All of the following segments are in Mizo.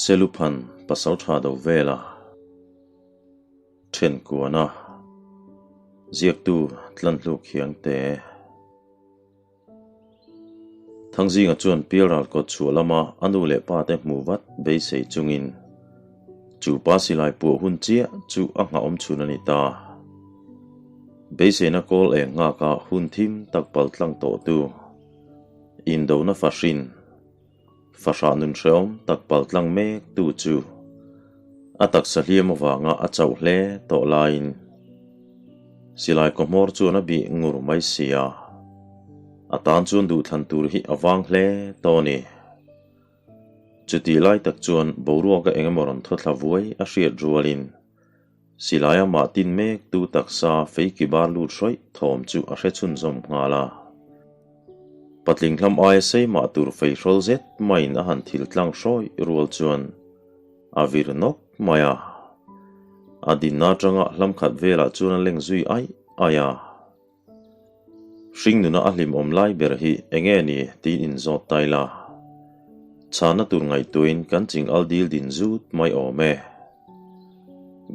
Seluphan pasaltha do vela then kuana ziaktu tlanhluk hiang te. Thangzinga chuan Pialral kawt chhuah lama a nu leh pa te hmuh vat beisei chungin chu pa silai puah hun chiah chu a nghahawm chhun a ni ta. Beiseina kawl eng nghaka hun thim tak paltlang tawhtu indona fahrin Fahrah nun hrehawm tak paltlang mek tu chu a taksa hliam avanga a chauh hle tawh laiin silai kawhmawr chuan a bih ngur mai si a, a tan chuan duhthlan tur hi a vang hle tawh a ni. Chutih lai tak chuan boruaka eng emaw rawn thaw thla vuai a hriat rualin Silai amah tin mek tu taksa feiki bar lut hrawih thawm chu a hre chhunzawm nghal a. Patling hlam aia sei mah tur fei hrawl zet maiin a han thil tlang hrawih rual chuan a vir nawk mai a. A dinna atanga hlam khat velah chuan a leng zui aih aih a. Hringnuna a hlimawm lai ber hi enge ni tiin inzawt ta ila. Chhana tur ngaihtuahin kan ching al dil din zut mai awm e.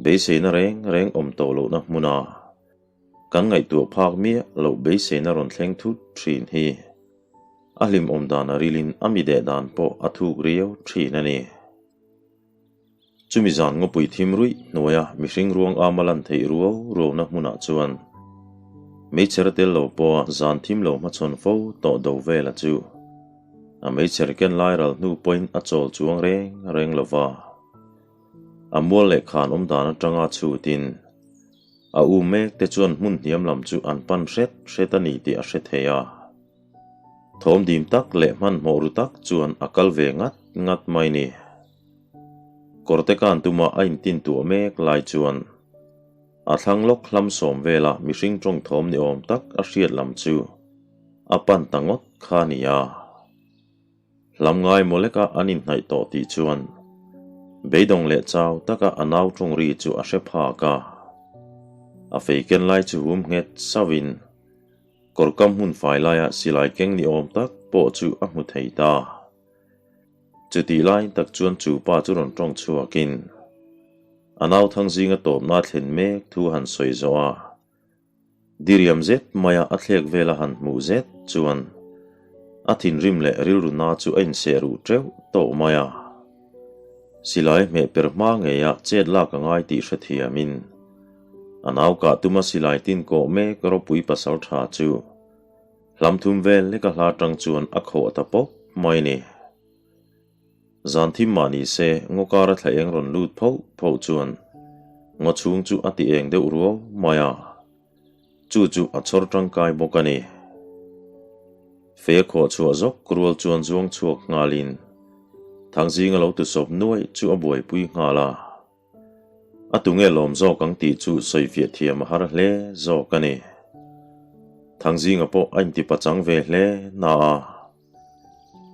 Beiseina reng reng awm tawh lohna hmuna kan ngaihtuah phak miah loh beiseina rawn thleng thut thin hi a hlimawm dan a rilin a mi deh dan pawh a thuk riau thin a ni. Chumi zan ngawpui thim ruih hnuaia mihring ruang ama lan theih ruau ruauna hmunah chuan meichher tel lo pawha zan thim lo hmachhawn fo tawh do vela chu a meichher ken lai ral hnu pawhin a chawl chuang reng reng lo va. A mual leh khan awm dan atanga chhutin a u mek te chuan hmun hniam lam chu an pan hret hret a ni tih a hre thei a. Thawm dim tak leh hmanhmawh ru tak chuan a kal ve ngat ngat mai ni. Kawrte kan tuma a intin tuah mek lai chuan a thlang lawk hlam sawm vela mihring tawng thawm ni awm tak a hriat lam chu a pan ta ngawt kha a ni a. Hlam ngai maw leka an inhnaih tawh tih chuan beidawng leh chau taka a nau tawng ri chu a hre phak a. A fei ken lai chu hum nghet sauhin kawrkam hmun fai laia silai keng ni awm tak pawh chu a hmu thei ta. Chutih lai tak chuan chu pa chu rawn tawng chhuakin a nau thang zinga tawpna thlen mek thu han sawi zawh a, diriam zet maia a thlek vela han hmuh zet chuan a thinrim leh rilru na chu a inseh ruh teuh tawh mai a. Silai hmeh per hma ngeia chet lak a ngai tih hrethiamin a nau kah tuma silai tin kawh mek ropui pasal tha chu Hlam thum vel leka hla tang chuan a khawh ta pawp mai ni. Zan thim mah ni se ngaw kara thla eng rawn lut pho pho chuan ngaw chhung chu a ti eng deuh ruau mai a, chu chu a chhawr tangkai bawk a ni. Fe khawh chhuah zawk rual chuan zuang chhuak nghalin Thangzinga lo tusawp nuaih chu a buaipui nghal a. A tunge lawm zawk ang tih chu sawifiah thiam a har hle zawk a ni. Thangzinga pawh a inti pachang ve hle na a,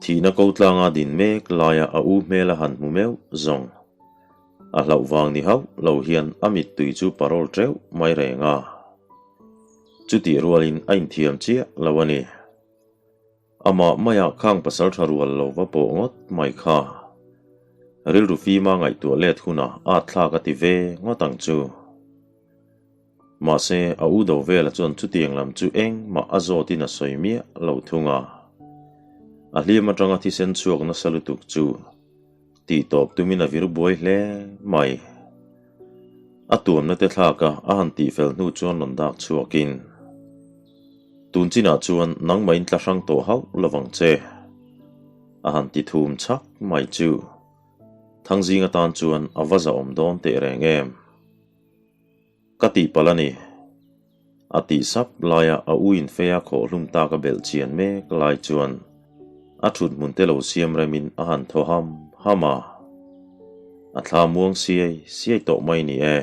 thihna ko tlanga din mek laia a u hmel a han hmu meuh zawng. A hlauh vang ni hauh lo hian a mittui chu parawl teuh mai reng a. Chutih rualin a inthiam chiah lo a ni. Amah maiah khang pasal tha rual lo va pawh ngawt mai kha. Rilru fima ngaihtuah let hunah at thlak a ti ve ngawt ang chu. Mahse, a u do vela chuan chutiang lam chu engmah a zawtin a sawi miah lo thung a. A hliam atanga thisen chhuak nasa lutuk chu tih tawp tumin a vir buai hle mai. A tuamna te thlaka a han tihfel hnu chuan rawn dak chhuakin, Tun chinah chuan nangmahin tla hrang tawh hauh lovang che, a han ti thum chhak mai chu. Thangzing atan chuan a va zahawm dawn teh reng em? Ka tihpalh a ni. A tih sap laia a u infeia khawh hlum tak a belh chian mek lai chuan a thut hmun te lo siam remin a han thaw ham ham a. A thla muang siai siai tawh mai ni e.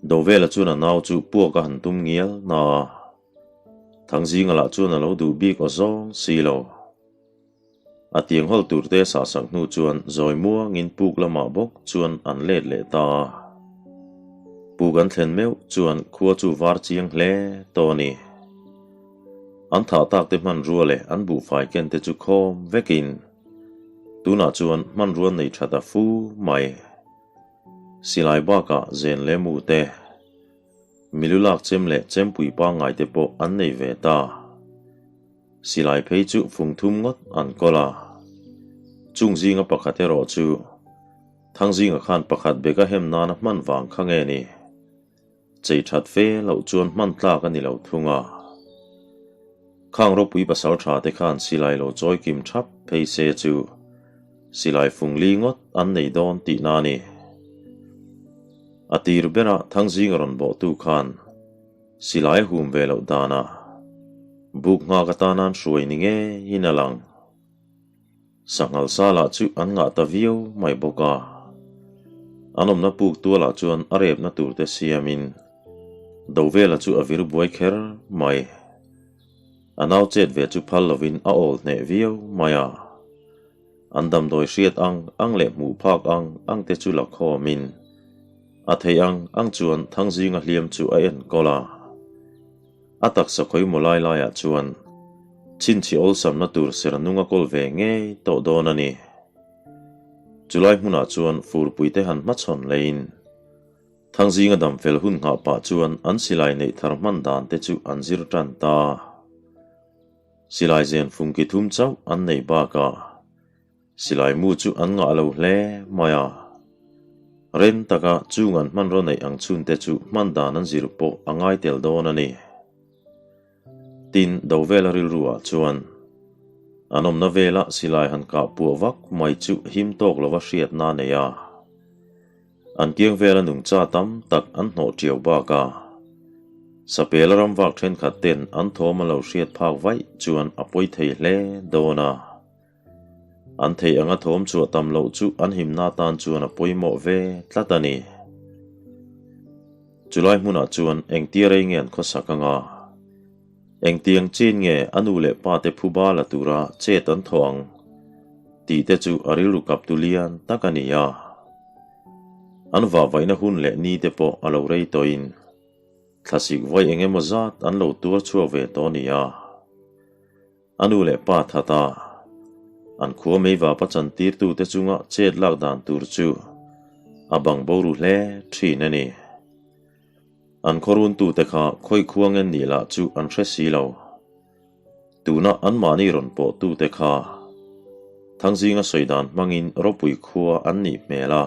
Dovela chuan a nau chu puak a han tum ngial na a, Thangzinga lah chuan a lo duh bik aw zawng si lo. A tiang hawl tur te sahsak hnu chuan zawi muangin puk lamah bawk chuan an let leh ta a. Puk an thlen meuh chuan khua chu var chiang hle tawh a ni. An thah tak te hmanrua leh an buhfai ken te chu khawm vekin. Tunah chuan hmanrua nei tha ta fu mai. Silai bakah zen leh mu te, milu lak chem leh chempui pangngai te pawh an nei ve ta. Silai phei chu fung thum ngawt an kawl a. Chung zinga pakhat erawh chu Thangzinga khan pakhat beka hem nana hman vang kha nge ni? Chei that fe loh chuan hman tlak a ni lo thung a. Khang ropui pasal tha te khan silai lo chawi kim thap phei se chu silai fung li ngawt an nei dawn tihna a ni. A tir bera Thangzinga rawn bawhtu khan silai a hum ve loh danah buk nghak atana an hruai ni ngeiin a lang. Sanghal sa lah chu an ngah ta viau mai bawk a. An awmna puk tualah chuan a repna tur te siamin Dovela chu a vir buai kher mai. A nau chet ve chu phal lovin a awl hneh viau mai a. An damdawi hriat ang ang leh hmuh phak ang ang te chu la khawmin a theih ang ang chuan Thangzinga hliam chu a enkawl a. A taksa khawimaw lai laiah chuan chhinchhi awlsamna tur ser nung a kawl ve ngei tawh dawn a ni. Chulai hmunah chuan furpuite han hmachhawn leiin Thangzinga damfel hun nghah pah chuan an silai neih thar hman dan te chu an zir tan ta. Silai zen fungki thum chauh an nei bakah Silai mu chu an ngah lo hle mai a. Ren taka chung an hmanraw neih ang chhunte chu hman dan an zir pawh a ngai tel dawn a ni. Tin, Dovela rilruah chuan an awmna vela silai han kah puah vak mai chu him tawk lova hriatna a nei a. An kiang vela nungcha tam tak an hnawh tiau bak a. Sapela ram vak thenkhat ten an thawm an lo hriat phak vaih chuan a pawi thei hle dawn a. An theih anga thawm chhuah tam loh chu an himna atan chuan a pawimawh ve tlat a ni. Chulai hmunah chuan engtia rei nge an khawsak anga? Engtiang chin nge a nu leh pa te phuba la tura chet an thawh ang? Tih te chu a rilru kaptu lian tak a ni a. An vahvaihna hun leh ni te pawh a lo rei tawhin thlasik vawi eng emaw zat an lo tuar chhuak ve tawh a ni a. A nu leh pa that a, an khua mei vapa chantirtute chunga chet lak dan tur chu a bang bo ru hle thin a ni. An khawruntute kha khawi khuang en nih lah chu an hre si lo. Tuna anmahni rawn pawhtute kha Thangzinga sawi dan hmangin ropui khua an nih hmel a.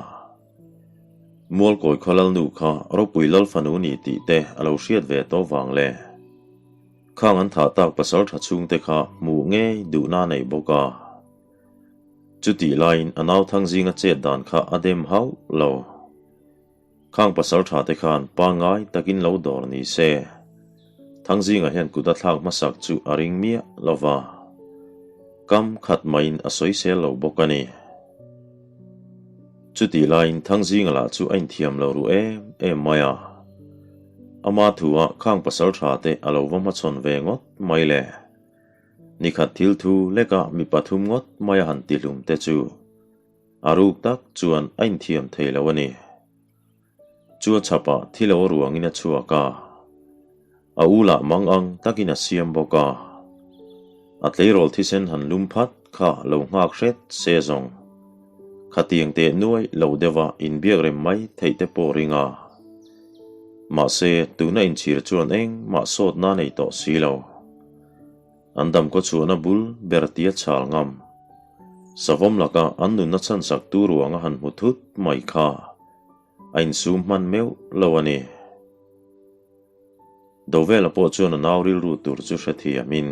Mualkawi khaw lalnu kha ropui lal fanu ni tih te a lo hriat ve tawh vang le. Khang an thah tak pasal tha chhungte kha hmuh ngei duhna a nei bawk a. Chutih laiin a nau Thangzinga chet dan kha a dem hauh lo. Khang pasal tha te khan pangngai takin lo dawr ni se. Thangzinga hian kut a thlak hmasak chu a ring miah lo va. Kam khat maiin a sawisel lo bawk a ni. Chutih laiin Thangzinga lah chu a inthiam lo ru em em mai a. Ama thua khang pasal tha te a lo va hmachhawn ve ngawt mai le. Nikhat thil thu leka mi pathum ngawt mai a han tihlum te chu a ruk tak chuan a inthiam thei lo a ni. Chu a chhapah thil lo ruangin a chhuak a, a u lah mang ang takin a siam bawk a. A tleirawl thisen han lum phat kha lo nghak hret se zawng. Khatiang teh nuai lo deuha inbiak rem mai theih te pawh ring a. Mahse, tuna inchhir chuan engmah sawtna nei tawh si lo. An damkaw chhuahna bul ber tia chhal ngam. Savawm laka an nunna chhansak tu ruang a han hmu thut mai kha a insum hman meuh lo a ni. Dovela pawh chuan a nau rilru tur chu hrethiamin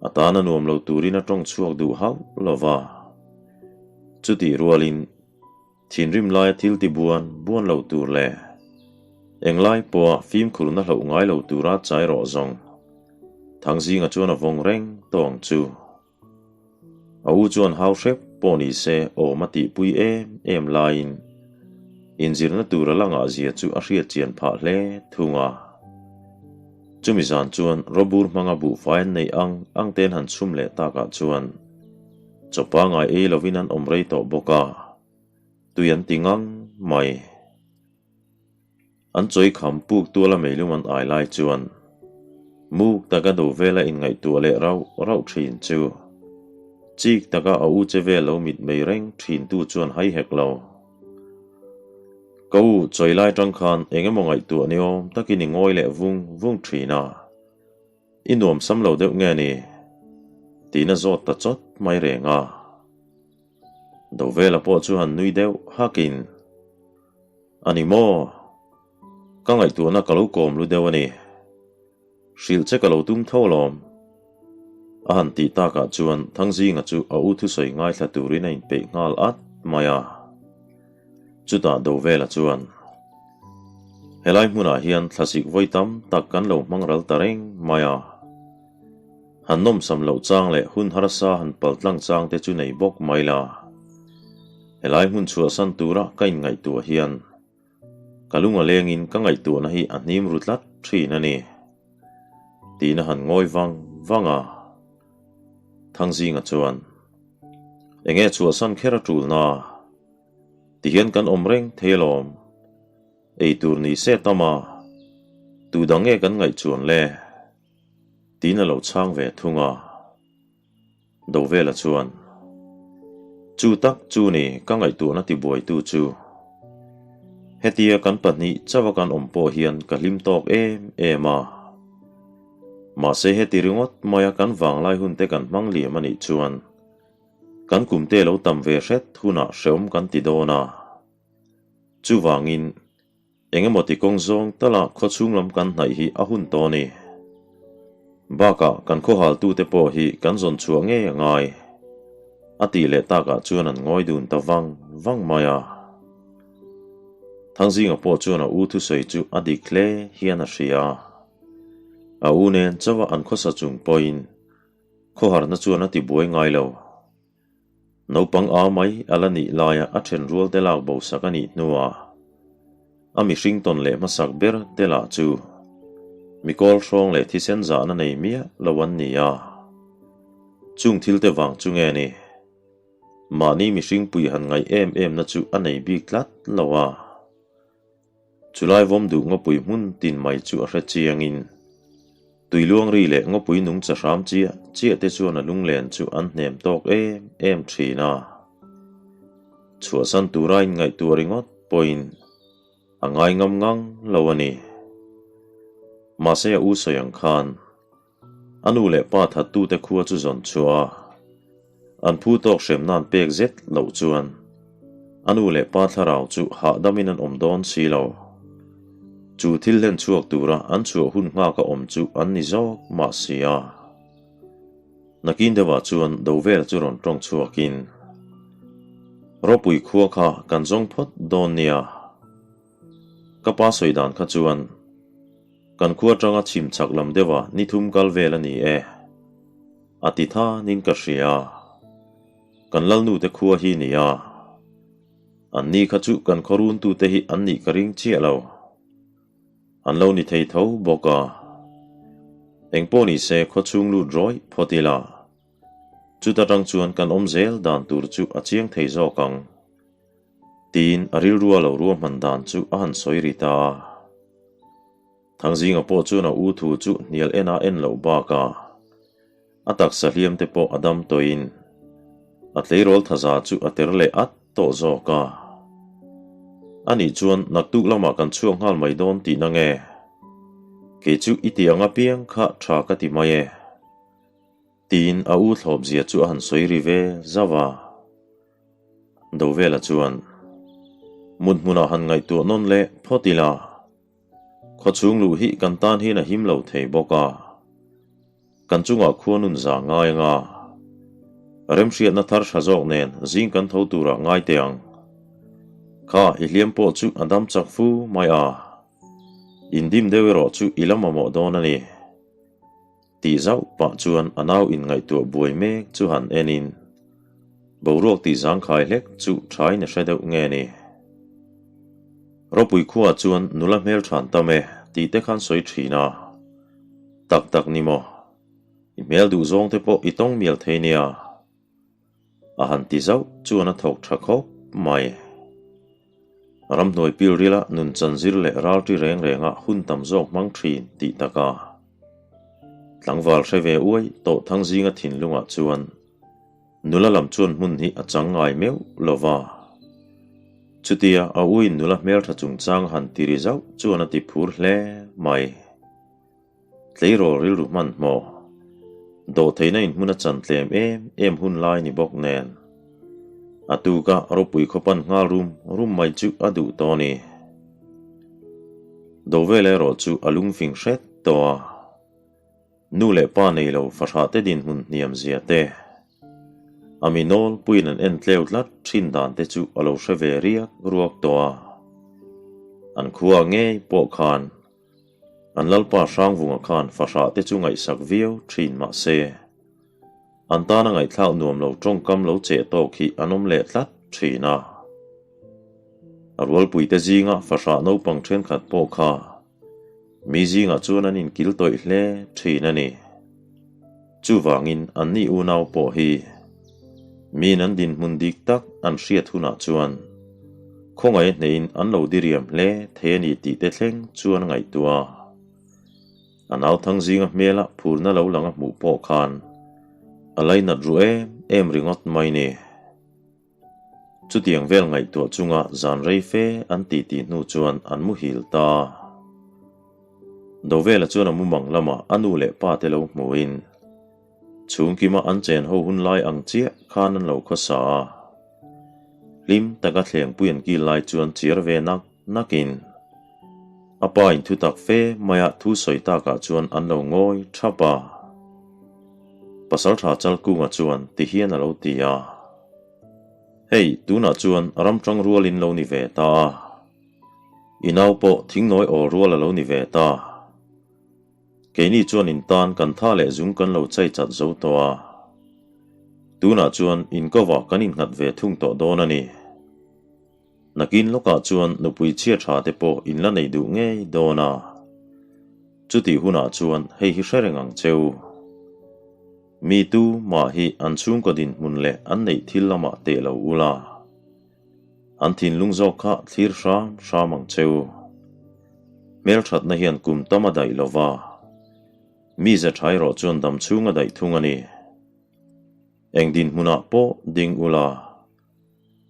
a tan a nuam lo turin a tawng chhuak duh hauh lo va. Chutih rualin thinrim laia thil ti buan buan lo tur leh englai pawha fimkhurna hloh ngai lo tura chai rawh zawng Thangzinga chuan a vawng reng tawh ang chu. A u chuan hau hrep pawh ni se awm a tihpui em em laiin inzirna tur a la ngahzia chu a hriat chian phah hle thung a. Chumi zan chuan rawbur hmanga buhfai an neih ang ang ten han chhum leh takah chuan chaw pangai ei lovin an awm rei tawh bawk a, tui an ti ngang mai. An chawi kham puk tuala meilum an ai lai chuan muk taka do vela inngaihtuah leh rauh rauh thin chu. Chik taka a u che vel lo mitmei reng thintu chuan hai hek lo. Ka u chawi lai tang khan eng emaw ngaihtuah ni awm takin i ngawi leh vung vung thin a. I nuam sam lo deuh nge ni? Tiin a zawt ta chawt mai reng a. Dovela pawh chu han nui deuh hakin, A ni maw? Ka ngaihtuahna ka lo kawm lu deuh a ni. Hrilh che ka lo tum tho alawm. A han tih takah chuan Thangzinga chu a u thusawi ngaithla turin a inpeih nghal at mai a. Chutah Dovela chuan, Helai hmunah hian thlasik vawi tam tak kan lo hmang ral ta reng mai a. Han nawmsam loh chang leh hun harsa han pal tlang chang te chu nei bawk mai la. Helai hmun chhuahsan tura ka inngaihtuah hian ka lung a lengin ka ngaihtuahna hi a hnim ru tlat thin a ni. Tiin a han ngawi vang vang a. Thangzinga chuan, Enge chhuahsan kher a tulna? Tihian kan awm reng thei alawm. Ei tur ni se tam a, tu dang nge kan ngaih chuan le? Tiin a lo chhang ve thung a. Dovela chuan, Chu tak chu ni ka ngaihtuahna tibuaitu chu. Hetia kan pahnih chauha kan awm pawh hian ka hlim tawk em em a. Mahse heti ringawt maia kan vanglai hunte kan hmang liam a nih chuan kan kumte lo tam ve hret hunah hreawm kan ti dawn a. Chuvangin, eng emaw ti kawng zawng tala khawchhung lam kan hnaih hi a hun tawh a ni. Bakah kan khawhaltute pawh hi kan zawn chhuah ngei a ngai. A tih leh takah chuan an ngawi dun ta vang vang mai a. Thangzinga pawh chuan a u thusawi chu a dik hle hian a hria. A u nen chauha an khawsa chung pawhin khawharna chuan a tibuai ngai lo. Naupang a mai a la nih laia a then rual te lak bo sak a nih hnuah a mihring tawn leh hmasak ber te lah chu mi kawl hrawng leh thisen zahna nei miah lo an ni a. Chung thil te vang chu nge ni? Mahni mihring pui han ngaih em em na chu a nei bik tlat lo a. Chulai vawm duh ngawpui hmun tin mai chu a hre chiangin tuiluang ri leh ngawpui nung cha hram chiah chiah te chuan a lunglen chu an hnem tawk em em thin a. Chhuahsan tura inngaihtuah ringawt pawhin a ngai ngam ngang lo a ni. Mahse a u sawi ang khan A nu leh pa thattute khua chu zawn chhuah a, an phu tawk hrem nan pek zet loh chuan a nu leh pa thlarau chu hahdamin an awm dawn si lo. Chu thil hlen chhuak tura an chhuah hun nghak a awm chu an ni zawk mah si a. Nakin deuhah chuan Dovela chu rawn tawng chhuakin, Ropui khua kha kan zawng phawt dawn nia. Ka pa sawi dan kha chuan kan khua atanga chhim chhak lam deuha ni thum kal vel a ni e, a ti thanin ka hria. Kan lalnute khua hi ni a, an ni kha chu kan khaw runtute hi an nih ka ring chiah lo. An lo ni thei tho bawk a. Engpawh ni se khaw chhung lut rawih phawt ila, chuta tang chuan kan awm zel dan tur chu a chiang thei zawk ang. Tiin a rilrua lo ruahman dan chu a han sawi ri ta a. Thangzinga pawh chuan a u thu chu hnial en a en loh bakah a taksa hliam te pawh a dam tawhin a tleirawl thaza chu a ter leh at tawh zawk a. Anih chuan naktuk lamah kan chhuak nghal mai dawn tihna nge? Kei chu i tih ang apiang kha tha ka ti mai e. Tiin a u thlawp zia chu a han sawi ri ve zauh a. Dovela chuan, Mut hmunah han ngaihtuah nawn leh phawt ila, khawchhung luh hi kan tan hian a him lo thei bawk a, kan chungah khua nun za ngai anga remhriatna thar tha zawk nen zing kan tho turah ngai teh ang. Kha i hliam pawh chu a dam chak fu mai a, indim deuh erawh chu i la mamawh dawn a ni. Tih zauh pah chuan a nau inngaihtuah buai mek chu han enin boruak tih zangkhai hlek chu thain a hre deuh nge ni. Ropui khuaah chuan nula hmel than tam e tih te khan sawi thin a, tak tak ni maw? I hmel duh zawng te pawh i tawng mial thei nia. A han ti zauh chuan a thawk tha khawp mai. Ramhnuai pil rila nun chanzir leh ralṭi reng renga hun tam zawk hmang ṭhin tih taka tlangval hre ve uai tawh Thangzinga thinlungah chuan. Nula lam chuan hmun hi a chang ngai meuh lo va. Chutia a uin nula hmeltha chungchang han ti ri zauh chuan a ti phur hle mai. Tleirawl rilru hmanhmawh, dawhtheihna inhmun a chan tlem em em hun lai ni bawk nen, a tuka ropui khawpan nghal rum rum mai chu a duh tawh a ni. Dovel erawh chu a lungfing hret tawh a. Nu leh pa nei lo fahrah te dinhmun hniam zia te, a mi nawlpuiin an en tleu tlat thin dan te chu a lo hre ve riak ruak tawh a. An khua ngei pawh khan an Lalpa Hrangvunga khan fahrah te chu ngaihsak viau thin mah se, an tana ngaihthlak nuam lo tawngkam lo cheh tawk hi an awm leh tlat thin a. A rualpuite zinga fahrah naupang thenkhat pawh kha Mi zingah chuan an inkil tawih hle thin a ni. Chuvangin anni unau pawh hi miin an dinhmun dik tak an hriat hunah chuan khawngaih hneiin an lo diriam hle thei a ni tih te thleng chuan a ngaihtuah a. A nauthang zinga hmela phurna lo lang a hmuh pawh khan a lainat ru em em ringawt mai ni. Chutiang vel ngaihtuah chunga zan rei fe an titi hnu chuan an muhil ta. Dovela chuan a mumang lamah a nu leh pa te lo hmuhin chhungkima an chen ho hun lai ang chiah khan an lo khawsa a. Hlim taka thlengpui an kil lai chuan chiar ve nak nakin a pa in thutak fe maia thu sawi takah chuan an lo ngawi thap a. Pasaltha Chalkunga chuan tihian a lo ti a. Hei, tunah chuan ram tang rual in lo ni ve ta a. I nau pawh thingnawi awl rual a lo ni ve ta. Keini chuan in tan kan tha leh zung kan lo chai chat zo tawh a. Tunah chuan in kovah kan innghat ve thung tawh dawn a ni. Nakin lawkah chuan nupui chhia tha te pawh in la nei duh ngei dawn a. Chutih hunah chuan hei hi hre reng ang che u. Mi tu mah hi an chhungkaw dinhmun leh an neih thil lamah teh lo ula, an thinlung zawk kha thlir hram hram ang che u. Hmelthatna hian kum tam a daih lova, mi ze tha erawh chuan dam chhung a daih thung a ni. Eng dinhmunah pawh ding ula,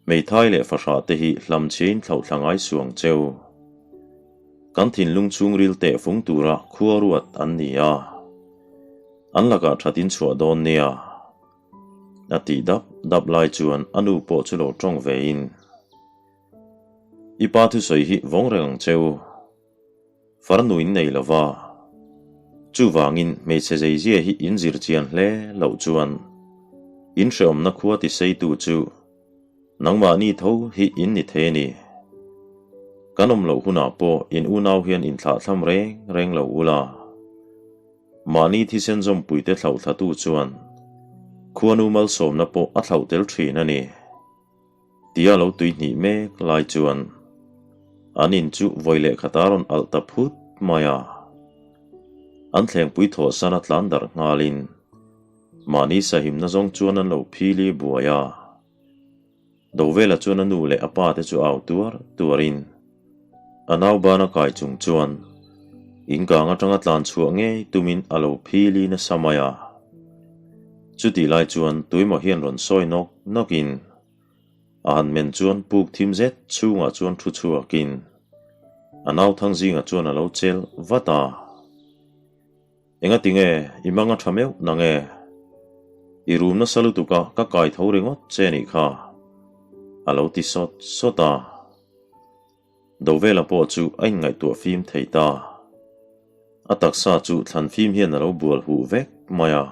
Hmeithai leh fahrah te hi hlamchhiain thlauhthla ngai suang cheu. Kan thinlung chhungril teh fung tura khua ruat an ni a, an lakah thatin chhuah dawn nia. A tih dap dap lai chuan a nu pawh chu lo tawng vein, I pa thusawi hi vawng reng ang cheu. Farnu in nei lo va. Chuvangin hmeichhe zeizia hi in zir chian hle loh chuan in hreawmna khua tiseitu chu nangmahni tho hi in ni thei a ni. Kan awm loh hunah pawh in unau hian inthlahthlam reng reng lo ula. Mahni thisen zawmpuite thlauhthlatu chuan khuanu malsawmna pawh a thlauh tel thin a ni. Tia lo tui hnih mek lai chuan an in chu vawi leh khat a rawn alh ta phut mai a. An thlengpui thawh sana tlan darh nghalin mahni sahimna zawng chuan an lo phili buai a. Dovela chuan a nu leh a pa te chu au tuar tuarin a naubana kai chung chuan inkang atanga tlan chhuah ngei tumin a lo phili nasa mai a. Chutih lai chuan tuimaw hian rawn sawi nawk nawkin a han men chuan puk thim zet chhungah chuan thu chhuakin a nau thang zingah chuan a lo chel vat a. Enga tinge i mang a tha meuh nang e? I rum nasa lutuk a ka kai tho ringawt che nih kha, a lo ti sawt sawt a. Dovela pawh chu a inngaihtuah fim thei ta. A taksa chu thlan fim hian a lo bual huh vek mai a.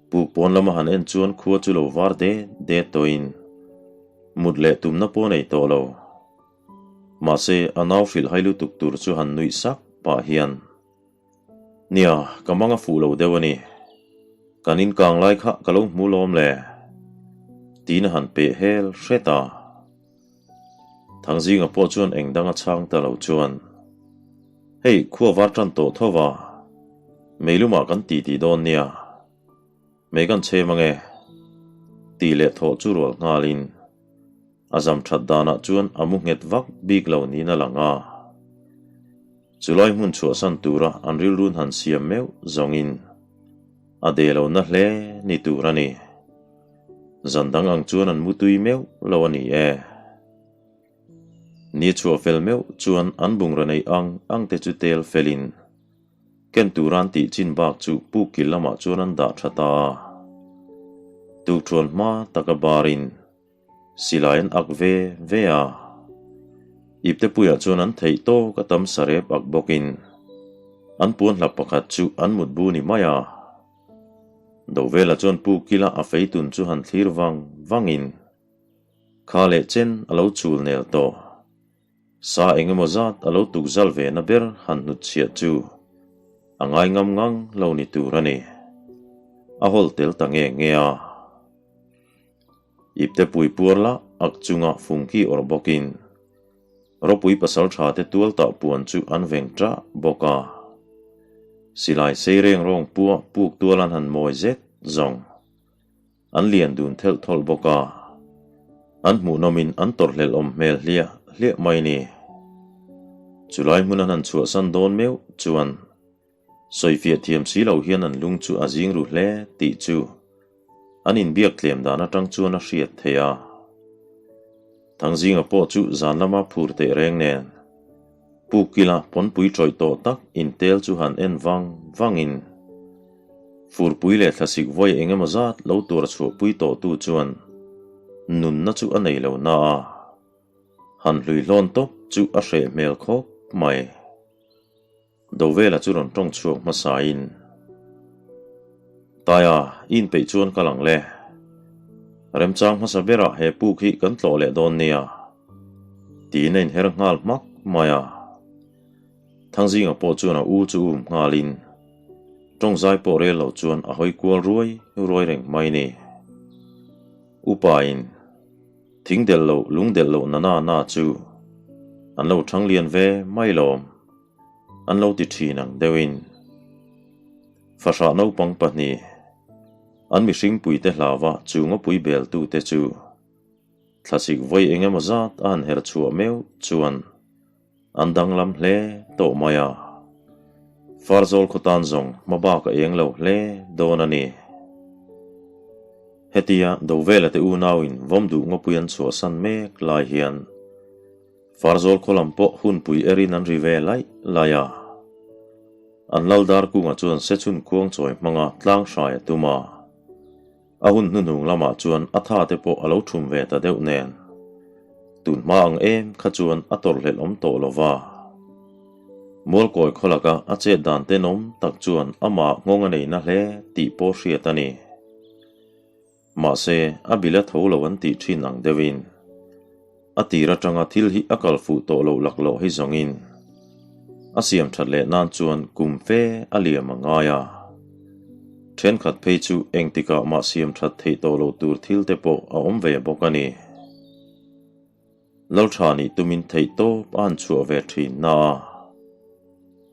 Puk pawn lama han en chuan khua chu lo var det det tawhin mut leh tumna pawh a nei tawh lo. Mahse, a nau hrilh hai lutuk tur chu han nuih sak pah hian, Nia, ka mang a fuh lo deuh a ni. Kan inkang lai kha ka lo hmu lawm le, tiin a han peh hel hret a. Thangzinga pawh chuan eng dang a chhang ta lo chuan, Hei, khua var tan tawh tho va, meilumah kan ti tih dawn nia, mei kan chhem ange, tih leh thawh chu rual nghalin a zam that danah chuan a mu nghet vak bik lo niin a lang a. Chulai hmun chhuahsan tura an rilrun han siam meuh zawngin a de lo na hle ni tur a ni. Zan dang ang chuan an mutui meuh lo a ni e. Ni chhuah fel meuh chuan an bungraw neih ang ang te chu tel felin ken tura an tih chin bak chu puk kil lamah chuan an dah tha ta a. Tukthuan hma taka barin silai an ak ve ve a. Iptepuiah chuan an theih tawk a tam sarep ak bawkin an puan hlap pakhat chu an mutbu ni mai a. Dovela chuan puk kila a feitun chu han thlir vang vangin Kha leh chen a lo chul nel tawh. Sa eng emaw zat a lo tuk zal ve na ber han hnut chhiah chu a ngai ngam ngang lo ni tur a ni. A hawl tel ta nge nge a. Ipte pui puar lah ak chunga fungki awrh bawkin ropui pasal tha te tual tah puan chu an veng ṭah bawk a. Silai sei reng rawng pua puk tual an han mawi zet zawng. An lian dun thelh thawlh bawk a, an hmuhnawmin an tawrhhlelh awm hmel hliah hliah mai ni. Chulai hmun an han chhuahsan dawn meuh chuan sawifiah thiam si lo hian an lung chu a zing ru hle tih chu an inbiak tlem dan atang chuan a hriat theih a. Thangzinga pawh chu zan lama phur teh reng nen Pukila pawnpui tawih tawh tak intel chu han en vang vangin furpui leh thlasik vawi eng emaw zat lo tur a chhuahpui tawhtu chuan nunna chu a nei lo na a, han hlui hlawn tawp chu a hreh hmel khawp mai. Dovela chu rawn tawng chhuak hmasain, Taia, i inpeih chuan ka lang le. Remchang hmasa berah he puk hi kan tlawh leh dawn nia, tiin a inher nghal hmak mai a. Thangzinga pawh chuan a u chu um nghalin, tawngzai pawh rel lo chuan a hawi kual ruai ruai reng mai ni. Upain. Thing delh loh, lung delh loh na na na chu an lo thang lian ve mai lawm. An lo ti thin ang deuhin. Fahrah naupang pahnih, an mihring puite hlauva chu ngawpui beltute chu thlasik vawi eng emaw zat a han her chhuah meuh chuan an danglam hle tawh mai a. Farzawl khaw tan zawng hma bak a eng lo hle dawn a ni. Hetia Dovela te unauin vawm duh ngawpui an chhuahsan mek lai hian Farzawl khaw lam pawh hunpui erin an ri ve laih laih a. An lal dar kungah chuan sechhun khuang chawi hmanga tlang hrai a tum a. A hun hnuhnung lamah chuan a tha te pawh a lo thum ve ta deuh nen, tun hma ang em kha chuan a tawrhhlelh awm tawh lo va. Mualkawi khaw laka a chet dan tenawm tak chuan amah nghawng a nei na hle tih pawh hriat a ni. Mahse, a bil a tho lo an tih thin ang deuhin a tir atanga thil hi a kal fuh tawh loh laklawh hi zawngin a siam that leh nan chuan kum fe a liam a ngai a. Thenkhat phei chu engtikah mah siam that theih tawh loh tur thil te pawh a awm ve bawk a ni. Laltha nih tumin theih tawp a han chhuah ve thin na a,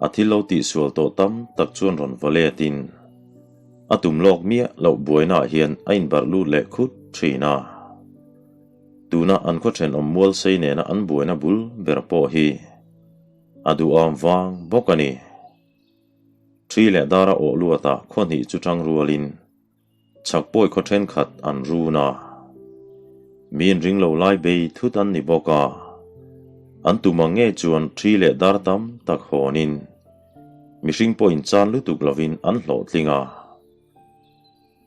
a thil lo tihsual tawh tam tak chuan rawn va letin a tum lawk miah loh buainaah hian a inbarh lut leh khut thin a. Tuna an khaw thenawm mual sei nena an buaina bul ber pawh hi a duhawm vang bawk a ni. Thi leh dara awh luatah khaw hnih chu tang rualin Chhak pawi khaw thenkhat an run a, mi inring lo lai bei thut an ni bawk a, an tum ang nge chuan thi leh dar tam tak hawnin mihring pawh inchan lutuk lovin an hlawhtling a.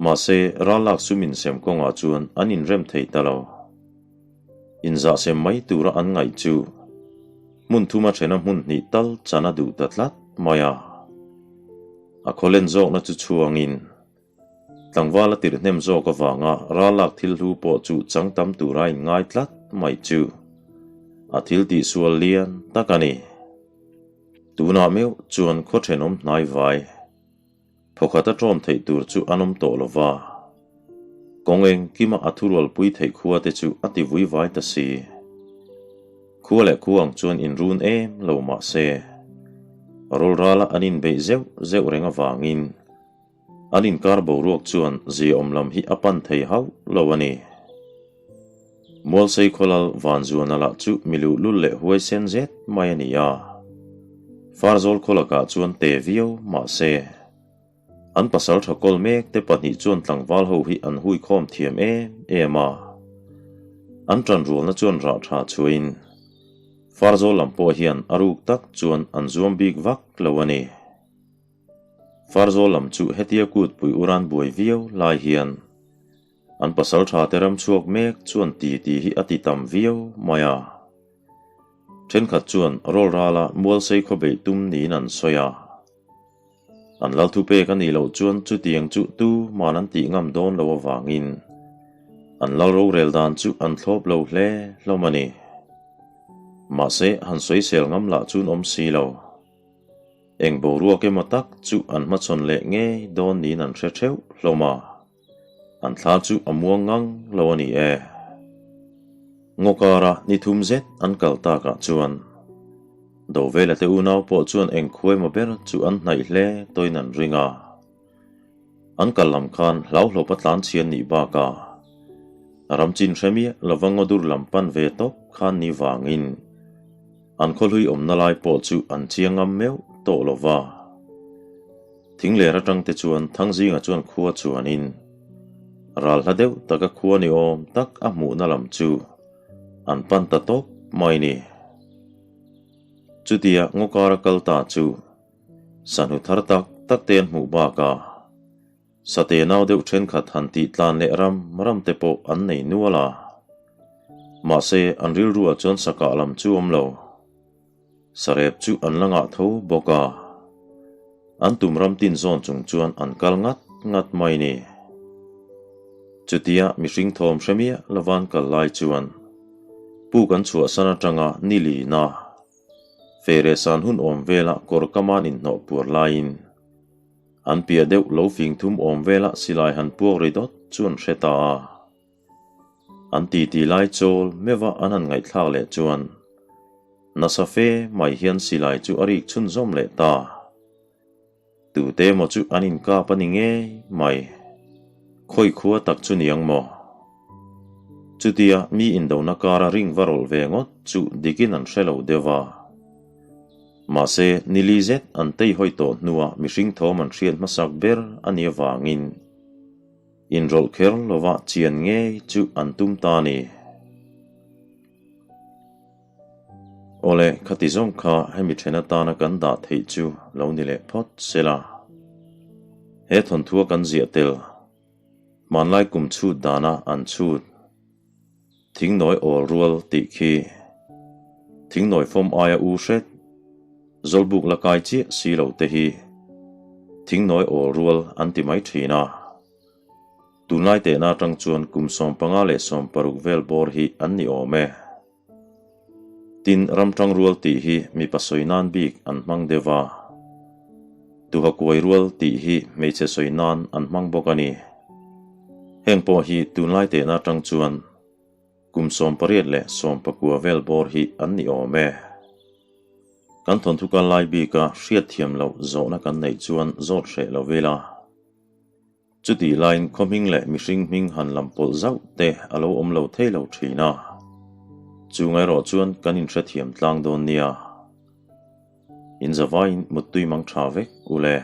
Mahse, rallak sum insem kawngah chuan an inrem thei ta lo. Inzahsem mai tura an ngaih chu hmun thuma thena hmun hnih tal chan a duh ta tlat mai a. A khawlen zawkna chu chhuangin tlangval a tirh hnem zawk avanga rallak thil hlu pawh chu chang tam tura a inngai tlat mai chu a thil tihsual lian tak a ni. Tunah meuh chuan khaw thenawm hnai vai thawkhat a ṭawm theih tur chu an awm tawh lo va, kawng engkima a thurualpui theih khua te chu a ti vui vai ta si. Khua leh khua ang chuan inrun em lo mah se, rawlrala an inbeih zeuh zeuh reng avangin an inkar boruak chuan ziaawm lam hi a pan thei hauh lo a ni. Mualsei khawlal Vanzuana lah chu mi luhlul leh huaisen zet mai a ni a, Farzawl khaw lakah chuan te viau mah se. An pasalṭha kawl mek te pahnih chuan tlangval ho hi an hui khawm thiam em em a. An ṭanrualna chuan rah ṭha chhuahin Farzawl lam pawh hian a ruk tak chuan an zuam bik vak lo a ni. Farzawl lam chu hetia kutpui uran buai viau lai hian an pasalṭha te ram chhuak mek chuan titi hi a ti tam viau mai a. Ṭhenkhat chuan rawl rala mualsei khaw beih tum niin an sawi a. An lal thupek a nih loh chuan chutiang chu tu man an tih ngam dawn lo avangin an lal rorel dan chu an thlawp lo hle hlawm a ni. Mahse, han sawisel ngam lah chuan awm si lo. Eng boruak emaw tak chu an hmachhawn leh ngei dawn niin an hre theuh hlawm a. An thla chu a muang ngang lo a ni e. Ngaw kara ni thum zet an kal takah chuan Dovela te unau pawh chuan eng khuaima ber chu an hnaih hle tawin an ring a. An kal lam khan hlauhlawpa tlan chhian nih bakah ram chin hre miah lova ngaw dur lam pan ve tawp khan ni vangin an khawhlui awmna lai pawh chu an chiang ngam meuh tawh lova. Thingler atang te chuan Thangzinga chuan khua chuanin ral hla deuh taka khua ni awm tak a hmuhna lam chu an pan ta tawp mai ni. Chutia ngaw kara kal ta chu sahnu thar tak tak te an hmuh bakah sate nau deuh thenkhat han tih tlan leh ram ram te pawh an nei nual a. Mahse an rilruah chuan sakah lam chu awm lo. Sarep chu an la ngah tho bawk a, an tum ram tin zawn chung chuan an kal ngat ngat mai ni. Chutia mihring thawm hre miah lova an kal lai chuan puk an chhuahsan atanga ni lina feh san hun awm vela kawr kaman inhnawh puar laiin an piah deuh lo fing thum awm vela silai han puak ri dawt chu an hre ta a. An titi lai chawl meuha an han ngaihthlak leh chuan nasa fe mai hian silai chu a rik chhunzawm leh ta. Tute emaw chu an inkap a ni ngei mai. Khawi khua tak chu ni ang maw? Chutia mi indona kara ring va rawlh ve ngawt chu dikin an hre lo deuh a. Mahse, nili zet an tei hawi tawh hnuah mihring thawm an hriat hmasak ber a nih avangin, Inrawlh kher lova chian ngei chu an tum ta a ni. Awle, khati zawng kha hemi then atana kan dah theih chu lo ni leh phawt se la. He thawnthua kan ziah tel, hmanlai kum chhut dana an chhut, thingnawi awl rual tih khi thingnawi fawm aia u hret, Zawlbuk la kai chiah si lo te hi thingnawi awl rual an ti mai thin a. Tunlai tehna atang chuan kum 15 leh 60 vel bawr hi an ni awm e. Tin, ramtang rual tih hi mipa sawi nan bik an hmang deuh a. Tuha kuai rual tih hi hmeichhe sawi nan an hmang bawk a ni. Heng pawh hi tunlai tehna atang chuan Kum 18 leh 19 vel bawr hi an ni awm e. Kan thawnthu kal lai bika hriatthiam loh zawhna kan neih chuan zawt hreh lo ila. Chutih laiin khaw hming leh mihring hming han lam pawlh zauh te a lo awm lo thei lo thin a. Chung erawh chuan kan inhrethiam tlang dawn nia. Inzavaiin muttui mang tha vek u le.